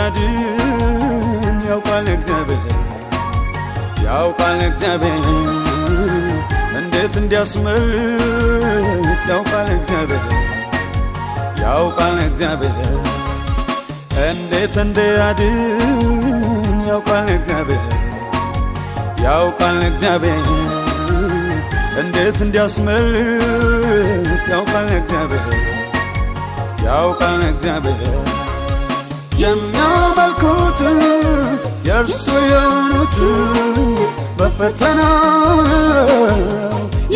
እንዲያድን ያውቃል እግዚአብሔር፣ ያውቃል እግዚአብሔር። እንዴት እንዲያስመልጥ ያውቃል እግዚአብሔር፣ ያውቃል እግዚአብሔር። እንዴት እንዲያድን ያውቃል እግዚአብሔር፣ ያውቃል እግዚአብሔር። እንዴት እንዲያስመልጥ ያውቃል እግዚአብሔር፣ ያውቃል እግዚአብሔር። የሚያመልኩት የእርሱ የሆኑት በፈተና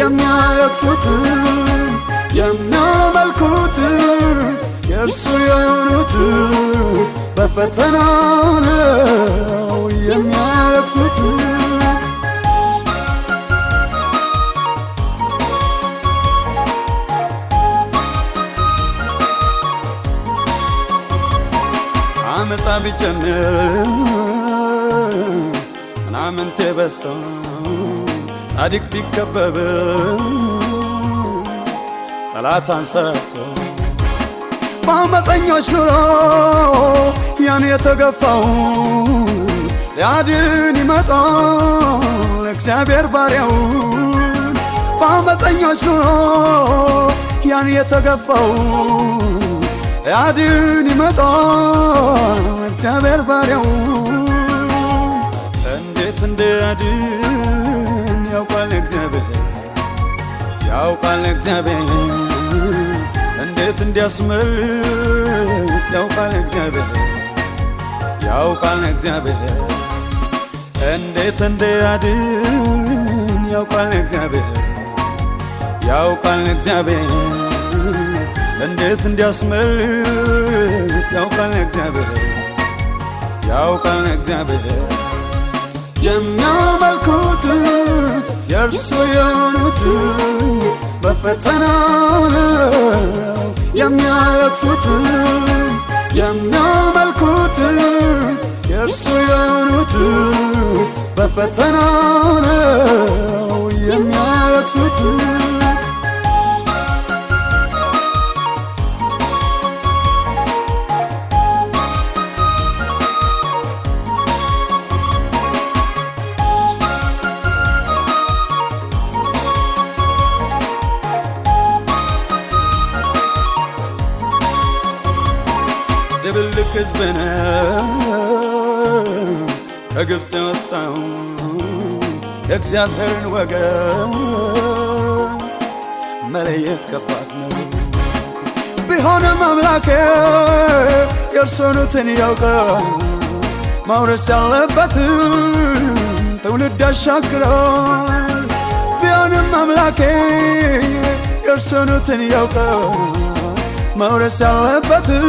የሚያለቅሱት፣ የሚያመልኩት የእርሱ የሆኑት በፈተና ነው የሚያለቅሱት። አመፃ ቢጨምር ምናምንቴ በዝቶ ጻድቅ ቢከበብ ጠላት አንሰርቶ፣ በአመፀኞች ኑሮ ያን የተገፋው ሊያድን ይመጣል እግዚአብሔር ባሪያውን። በአመፀኞች ኑሮ ያን የተገፋው ሊያድን ይመጣል እግዚአብሔር ባሪያውን። እንዴት እንዲያድን ያውቃል እግዚአብሔር፣ ያውቃል እግዚአብሔር። እንዴት እንዲያስመልጥ ያውቃል እግዚአብሔር፣ ያውቃል እግዚአብሔር። እንዴት እንዲያድን ያውቃል እግዚአብሔር፣ ያውቃል እግዚአብሔር። እንዴት እንዲያስመልጥ ያውቃል እግዚአብሔር፣ ያውቃል እግዚአብሔር። የሚያመልኩት የእርሱ የሆኑት በፈተና ነው የሚያለቅሱት፣ የሚያመልኩት የእርሱ የሆኑት በፈተና ነው የሚያለቅሱት። ድብልቅ ሕዝብ ነው ከግብፅ የወጣው፣ የእግዚአብሔርን ወገን መለየት ከባድ ነው። ቢሆንም አምላኬ የእርሱኑትን ያውቃል፣ መውረስ ያለበትን ትውልድ ያሻግራል። ቢሆንም አምላኬ የእርሱኑትን ያውቃል፣ መውረስ ያለበትን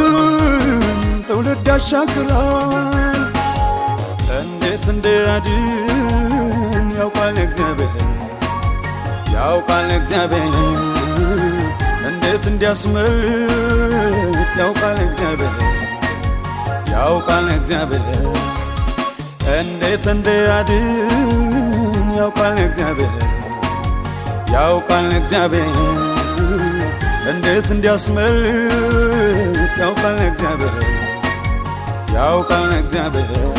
ትውልድ ያሻግራል። እንዴት እንዲያድን ያውቃል እግዚአብሔር፣ ያውቃል እግዚአብሔር። እንዴት እንዲያስመልጥ ያውቃል እግዚአብሔር፣ ያውቃል እግዚአብሔር። እንዴት እንዲያድን ያውቃል እግዚአብሔር፣ ያውቃል እግዚአብሔር። እንዴት እንዲያስመልጥ ያውቃል እግዚአብሔር፣ ያውቃል እግዚአብሔር።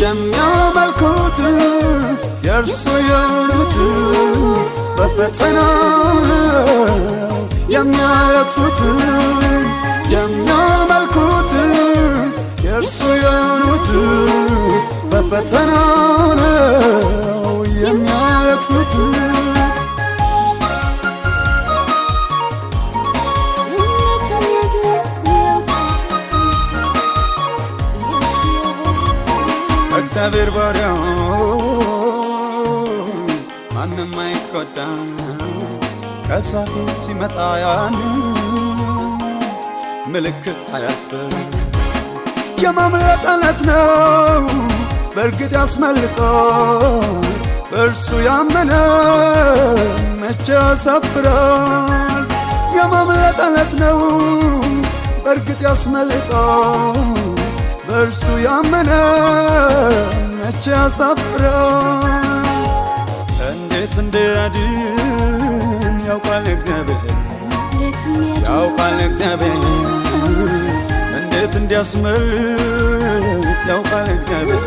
የሚያመልኩት የእርሱ የሆኑት በፈተና ነው የሚያለቅሱት፣ የሚያመልኩት የእርሱ የሆኑት በፈተና ነው የሚያለቅሱት። እግዚአብሔር ባሪያው ማንም አይጎዳም። ከሳቱ ሲመጣ ያን ምልክት አያልፍም። የማምለጥ ዕለት ነው በእርግጥ ያስመልጣል። በእርሱ ያመነ መቼ ያሳፍራል? የማምለጥ ዕለት ነው በእርግጥ ያስመልጣል። በእርሱ ያመነ መቼ ያሳፍራል? እንዴት እንዲያድን ያውቃል እግዚአብሔር፣ ያውቃል እግዚአብሔር። እንዴት እንዲያስመልጥ ያውቃል እግዚአብሔር።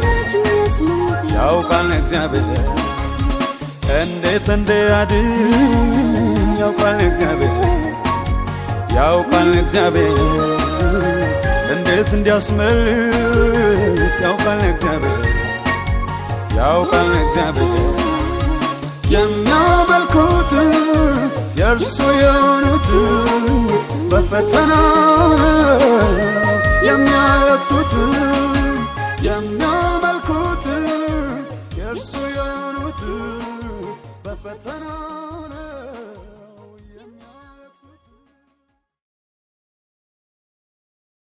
ያውቃል እግዚአብሔር። እንዴት እንዲያድን ያውቃል እግዚአብሔር። ያውቃል እግዚአብሔር። እንዴት እንዲያስመልጥ ያውቃል እግዚአብሔር። ያውቃል እግዚአብሔር። የሚያመልኩት የእርሱ የሆኑት በፈተና የሚያለቅሱት፣ የሚያመልኩት የእርሱ የሆኑት በፈተና።